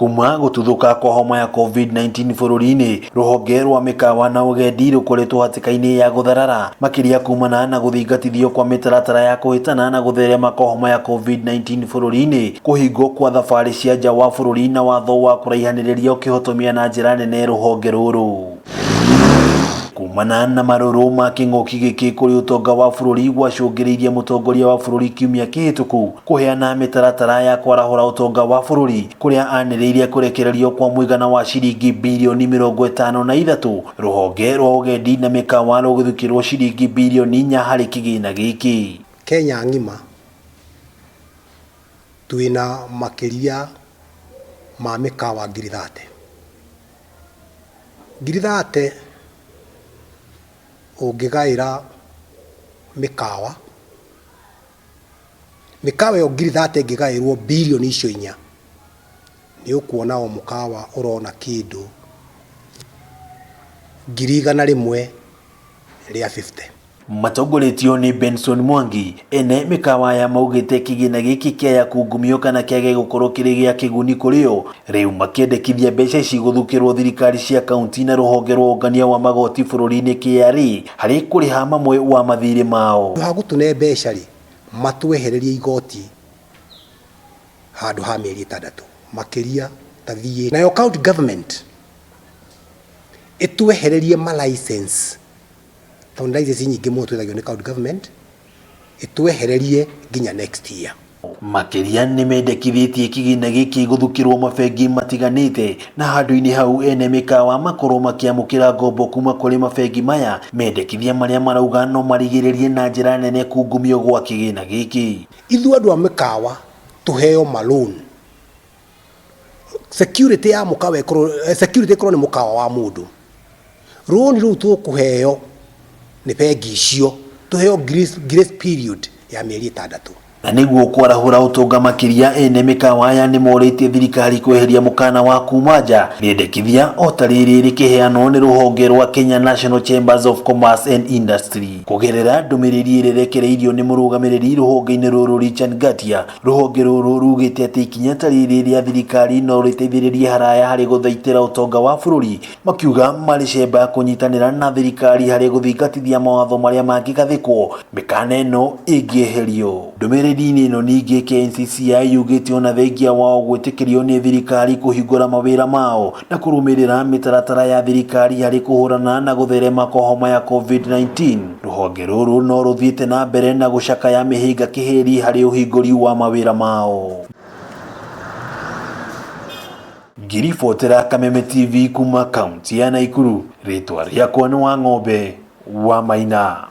Kuma gũtuthũka kwa homa ya COVID-19 bũrũri-inĩ, rũhonge rwa mĩkawa na ũgendi rũkoretwo hatĩka-inĩ ya gũtharara makĩria kumana na gũthingatithio kwa mĩtaratara ya kũhĩtana na gũtherema kwa homa ya COVID-19 bũrũri-inĩ, kũhingwo kwa thabarĩ cia nja wa bũrũri na watho wa kũraihanĩrĩria ũkĩhotomia na njĩra nene rũhonge rũrũ. Kumana na marũrũ ma kĩng'ũki gĩkĩ kũrĩ ũtonga wa bũrũri gwacũngĩrĩirie mũtongoria wa bũrũri kiumia kĩhĩtũku kũheana mĩtaratara ya kwarahũra ũtonga wa bũrũri kũrĩa anĩrĩirie kũrekererio kwa mũigana wa ciringi birioni 53, rũhonge rwa ũgendi na mĩkawa rũgĩthukĩrwo ciringi birioni 4 harĩ kĩgĩna gĩkĩ. Kenya ng'ima twĩna makĩria ma mĩkawa 30,000. 30,000 ũngĩgaĩra mĩkawa, mĩkawa ĩyo 30,000 ĩngĩgaĩrwo birioni icio 4, nĩ ũkuona o mũkawa ũrona kĩndũ 150,000. Matongoretio nĩ Benson Mwangi, ene mĩkawa aya maugĩte kĩgĩna gĩkĩ kĩaya kungumio kana kĩage gũkorwo kĩrĩ gĩa kĩguni kũrĩ o, rĩu makĩendekithia mbeca ici gũthukĩrwo thirikari cia kaunti na rũhonge rwa ũngania wa magoti bũrũri-inĩ KRA harĩ kũrĩha mamwe wa mathirĩ mao. Handũ ha gũtũne mbeca rĩ, matwehererie igoti handũ ha mĩeri 6 makĩria ta VAT. Nayo county government ĩtwehererie ma license, tondũ license nyingĩ mũno twĩtagio nĩ county government, ĩtwehererie nginya next year. Makĩria nĩ mendekithĩtie kĩgĩna gĩkĩ gũthukĩrwo mabengi matiganĩte na handũ-inĩ hau ene mĩkawa makorwo makĩamũkĩra ngombo kuma kũrĩ mabengi maya, mendekithia marĩa marauga no marigĩrĩrie na njĩra nene kungumio gwa kĩgĩna gĩkĩ. Ithuĩ andũ a mĩkawa tũheo ma loan, security ya mũkawa ĩkorwo, security ĩkorwo nĩ mũkawa wa mũndũ, rũni rũu tũkũheo nĩ bengi icio tũheo grace period ya mĩeri 6. Na nĩguo kwarahũra ũtonga makĩria, ene mĩkawa aya nĩ morĩtie thirikari kweheria mũkana wa kuma nja, rĩendekithia o ta rĩrĩ rĩkĩheanwo nĩ rũhonge rwa Kenya National Chambers of Commerce and Industry kũgerera ndũmĩrĩri ĩrĩa ĩrekereirio nĩ mũrũgamĩrĩri rũhonge-inĩ rũrũ Richard Ngatia. Rũhonge rũrũ rugĩte atĩ ikinya ta rĩrĩ rĩa thirikari no rĩteithĩrĩrie haraya harĩ gũthaitĩra ũtonga wa bũrũri, makiuga marĩ cemba kũnyitanĩra na thirikari harĩ gũthingatithia mawatho marĩa mangĩgathĩkwo mĩkana ĩno ĩngĩeherio. Ndũmĩrĩri-inĩ ĩno ningĩ KNCCI yugĩte ona thengia wao gwĩtĩkĩrio nĩ thirikari kũhingũra mawĩra mao na kũrũmĩrĩra mĩtaratara ya thirikari harĩ kũhũrana na gũtherema kwa homa ya COVID-19, rũhonge rũrũ no rũthiĩte na mbere na gũcakaya mĩhĩnga kĩhĩri harĩ ũhingũri wa mawĩra mao. Ngĩribotera Kameme TV kuma kaunti ya Naikuru, rĩtwa rĩakwa nĩ Wang'ombe wa Maina.